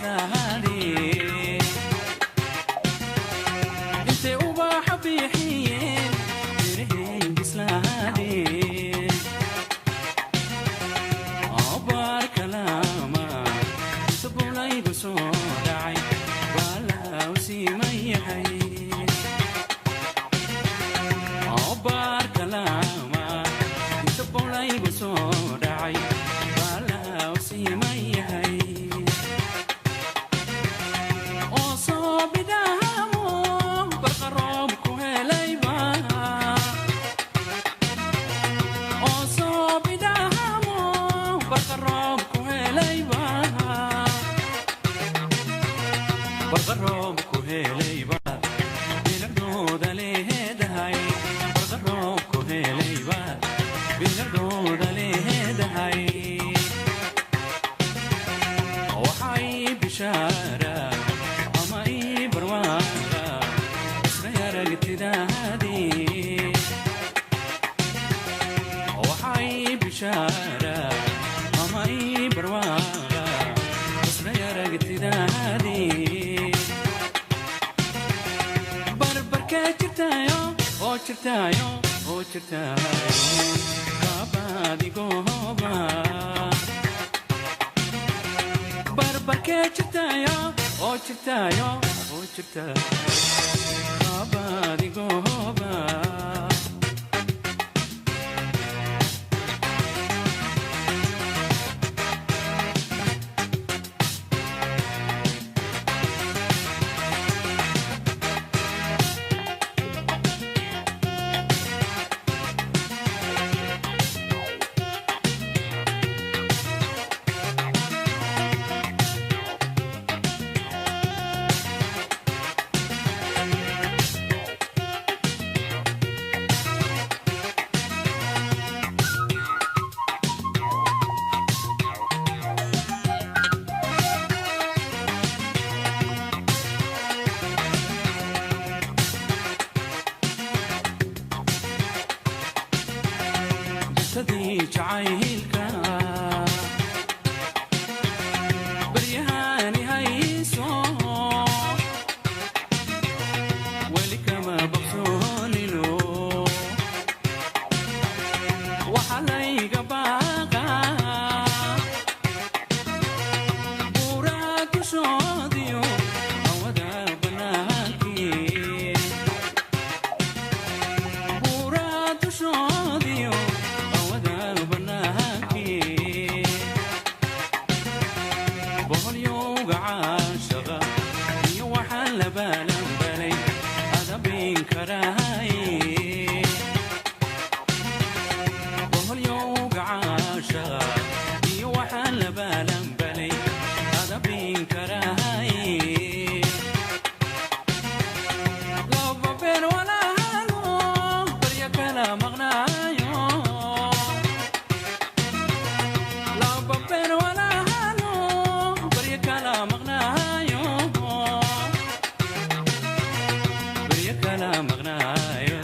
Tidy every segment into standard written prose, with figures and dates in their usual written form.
Bislaadeen intay ubaxa bixiyeen, mirihii bislaadeen abaar kalaama inta bulaygu soo dhacay baa u siman yahay. Abaar kalaama inta bulaygu soo dhacay baa u siman yahay oo soo bidhaamo barqa roob ku helayba, oo soo bidhaamo barqa roob ku helayba, barqa roob ku helayba bilicdooda leedahay, barqa roob ku helayba bilicdooda leedahay. Waxay bishaara ama ii barwaaqa isla aragtidaadii. Waxay bishaara ama ii barwaaqa isla aragtidaadii. Barbarkee jirtaayo oo jirtaayo oo jirtaayo kaabadigooba. Barbarkee jirtaayo oo jirtaayo oo jirtaayo kaabadigooba. Jitadii jacaylka baryahani hayso weli kama baqsoonino, waxa layga baaqa buuraha dushoodiyo hawada bannaankii, buuraha dushoodiyo hawada bannaankii. Boholyowga caashaqa iyo waxaan la baalanbalay adabin karahay. Boholyowga caashaqa iyo waxaan la baalanbalay adabin karahay. Laba beer walaalo barya kala maqnaayo, laba beer walaalo barya kala maqnaayo, barya kala maqnaayo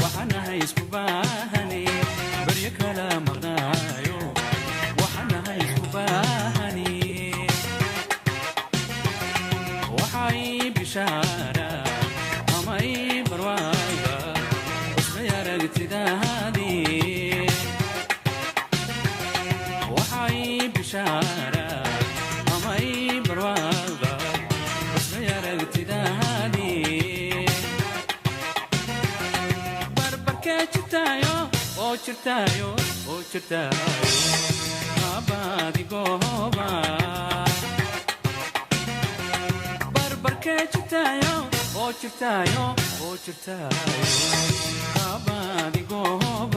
waxaanahay isku baahani, barya kala maqnaayo waxaanahay isku baahani. Waxay bishaara ama ii barwaaga isla aragtidaadii. Waxay bishaara ama ii barwaaga isla aragtidaadii. Barbarkee jirtaayo oo jirtaayo oo jirtaayo kaabadigooba. Barbarkee jirtaayo oo jirtaayo oo jirtaayo kaabadigooba.